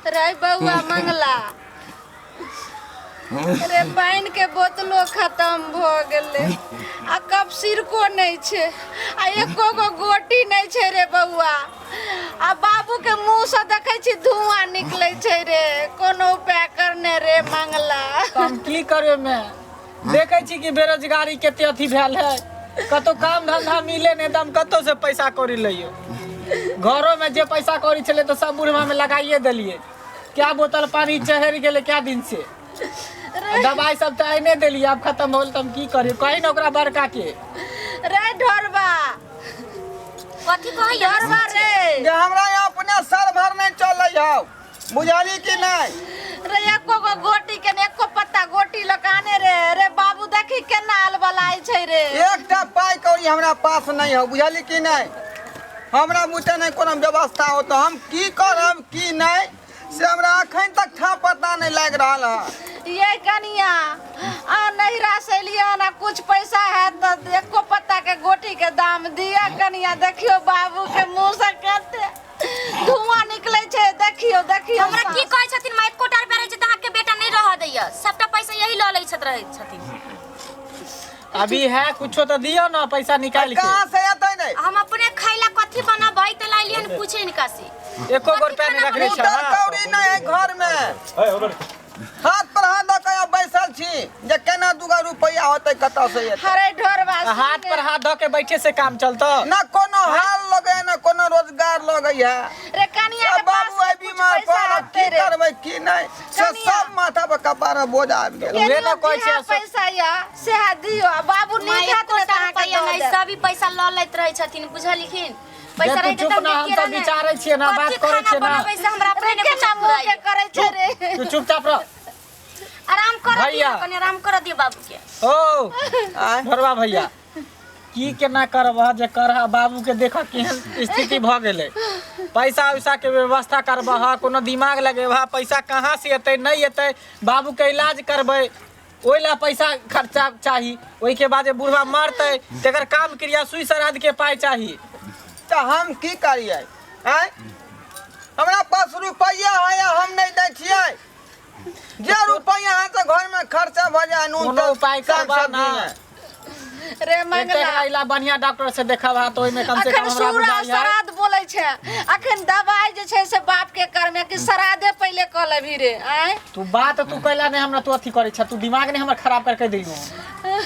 रे बौआ मंगला रे, पानि के बोतलो खत्म भऽ गेलै आ कप सिरको नहि छै आ एको गो गोटी नहि छै रे बौआ। आ बाबू के मुँह से देखै छी धुआं निकलै छै रे, कोनो उपाय करने रे मंगला। तऽ हम की करबै? मे देखै छी कि बेरोजगारी कते अथी भेल है, कतौ काम धंधा मिले नहि, तऽ हम कतौ से पैसा कौड़ी लैयो? घरो में जे पैसा कौड़ी छलै तऽ सब बुढ़वा में लगाइए देलियै। क्या बोतल पानी चढ़ि गेलै क्या दिन से, दवाई सब तऽ आने देलियै, आब खत्म हो गेल, तऽ हम की करियै? कही ने ओकरा बड़का के। रे ढोरबा। कथी कहैया? ढोरबा रे। जे हमरा यहाँ अपने सर भर नहीं चलै हौ, बुझली कि नहीं? रे, एको गो गोटी के ने एको पत्ता गोटी लकाने रे। रे बाबू, देखी केना अलबलाइ छै रे। एकटा पाइ कौड़ी हमरा पास नहीं हौ, बुझली कि नहीं? हमरा बुते नहीं कोनो व्यवस्था हो, तो हम की करब की नहीं से हमरा अखन तक ठा पता नहीं लागि रहल है। ये कनिया, आ नहिरा से एलियै ना, कुछ पैसा है तऽ एको पत्ता के गोटी के दाम दिया कनिया। देखियो बाबू के मुंह से कते धुआं निकलै छै, देखियो देखियो। हमरा की कहै छथिन माय, एकोटा रुपया रहै छै तऽ अहाँके बेटा नहि रहऽ दैया, सबटा पैसा यही लऽ लै छथि, रहै छथिन। अभी है कुछो तऽ दियौ ने पैसा निकालि के। कहाँ से एतै नहीं? हम अपने खाइला कथी बनबै तऽ लाइलियै हन, पूछे हिनका से। एको गो रुपया नहीं रखने छै? उतर कौड़ी नहीं है घर में, हाथ पर हाथ दऽ के बैसल छी जे केना दूगो रुपैआ होतै, कतऽ से एतै? हरे ढोरबा, सुन। हाथ पर हाथ धऽ के बैठे से काम चलतो ना कोनो हाल लगे, ना कोनो रोजगार लगे है। रे कनिया के बाबू पास आई कुछ बीमार पैसा पड़ल, हेतै की रे? करबै की नहीं से कनिया। सब माथा पर कपार बोझ आबि गेल। उहे ने कहै जेहा छै पैसा या सेहा दियो आ बाबू माय, नीक हैत ने एकोटा तऽ अहाँके रुपया दऽ नहि, देब। सभी पैसा लऽ लैत रहै छथिन, बुझलखिन? पैसा जे तू रहै चुप ना, हम सब विचारै छियै ना, बात करै छियै ना। बनाबै से हमरा अपने रे नहि केना कुछ मुँह के फुराइए। करै छै रे? तू चुपचाप रह। आराम कर दियौ। भैया। कनि आराम कर दियौ बाबू के। ओ आँय? भरवा भैया, की केना करबह जे करह? बाबू के देख केहन स्थिति भऽ गेलै। पैसा उसा के व्यवस्था करबह, कोनो दिमाग लगेबह, पैसा कहाँ से एतै नहि एतै? बाबू के इलाज करबै, ओहि ला पैसा खर्चा चाही। ओहिके बाद जे बुढ़वा मरतै तकर काम क्रिया सुई श्राद्ध के पाइ चाही। तऽ हम की करियै? आँय, हमरा पास रुपैआ है या हम नहीं दै छियै? जे रुपैआ है तऽ घर में खर्चा भऽ जाए, नून कोनो तेल, उपाय साग करबह सब्जी ना। में। रे एक मंगला, अइला बढ़िया डॉक्टर से देखब तऽ ओहिमे कम से कम अखन हमरा सूरा बुझाइ है। श्राद्ध बोलै छै, अखन दवाई जे छै से बाप के करमे कि श्राद्धे पहिले कऽ लेबही रे? आँय? तू बात तू कैला नहीं हमरा तू अथी करै छ, तू दिमाग नहीं हमर खराब करके दियो,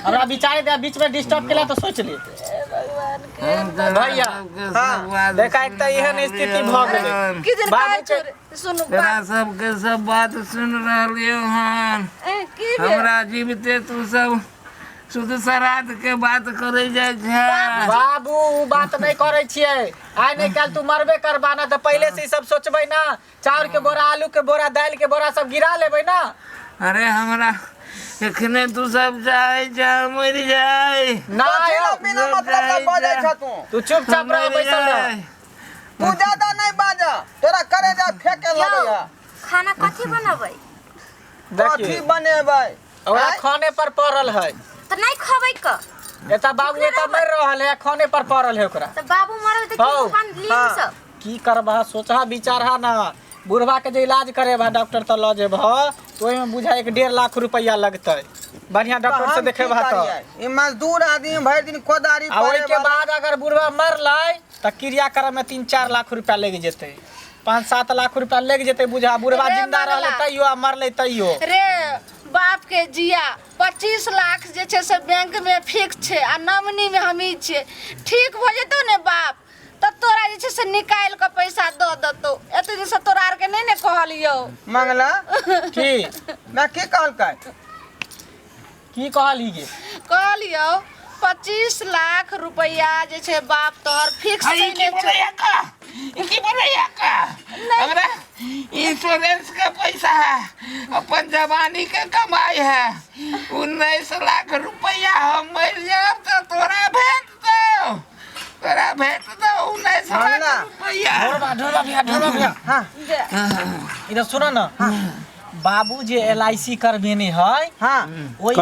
हमरा विचारे दे। बीच में डिस्टर्ब केला तऽ सोच ले। भैया, हाँ। देखा, एक तऽ एहन स्थिति भऽ गेलै। की दिन बाबू कहै के छौ रे? सुनू तोरा सबके सब बात सुन रहलियौ हन। ए, की भेल? हमरा जीविते तू सब शुद्ध श्राद्ध के बात करै जाइ छै। बाबू, उ बात नहीं करै छियै। आइ नहीं काल्हि तू मरबे करबा ना, तऽ पहिले से ई सब सोचबै ना, चाउर के बोरा, आलू के बोरा, दालि के बोरा सब गिरा लेबै ना। अरे, हमरा एखने तू सब चाहै छै मरि जाय? ना। कथी यौ, लए बिना मतलब के बजै छ तू? तू चुपचाप रह, मरि बैसल रह। जाय। तू ज्यादा नहीं बाज, तोरा करेजा फेके यौ, लगै है। खाना कथी बनबै? कथी देखिए बनेबै? ओकरा आँय? खाने पर पड़ल है। तऽ नहि खबै क? एतऽ बाबू एतऽ मरि रहल है, खाने पर पड़ल है ओकरा। तऽ बाबू मरल तऽ हौ। की बन लियौ? हाँ। सब की करबह, सोचह विचारह ना। बुढ़वा के जे इलाज करेबह, डॉक्टर तऽ लऽ जेबह, तऽ ओहिमे बुझा 1.5 लाख रुपैआ लगतै, बढ़िया तऽ डॉक्टर से हम की देखेबह तऽ। करियै? ई मजदूर आदमी भरि दिन कोदारी आ ओहिके पड़े वाला। बाद अगर बुढ़वा मरलै तऽ क्रियाक्रम में 3-4 लाख रुपया लागि जेतै, 5-7 लाख रुपया लागि जेतै। बुझा, बुढ़वा रे जिंदा रहलै मंगला। तैयो आ मरलै तैयो। रे बाप के जिया, 25 लाख जे छै से बैंक में फिक्स छै आ नमनी में हमही छियै। ठीक भऽ जेतौ ने बाप, तऽ तोरा जे छै से निकालि कऽ पैसा दऽ देतौ। एते दिनसँ तोरा आरके नहि ने कहलियौ। मंगला। की? मैं की कहलकै? की कहली गे? कहलियौ, 25 लाख रुपैआ जे छै बाप तोहर फिक्स ई की कयने छौ। बोलैया का? ई की बोलैया का? हमरा इंश्योरेंस का पैसा है, अपन जवानी के कमाई है, 19 लाख रुपया। हम मर जाब तो तोरा भेट दो, तोरा भेट दो 19 लाख मंगला। रुपया। ढोरबा, ढोरबा भैया, ढोरबा भैया। हाँ। इधर सुनो ना बाबू, जे एल I C करबेने है, हाँ। ओहि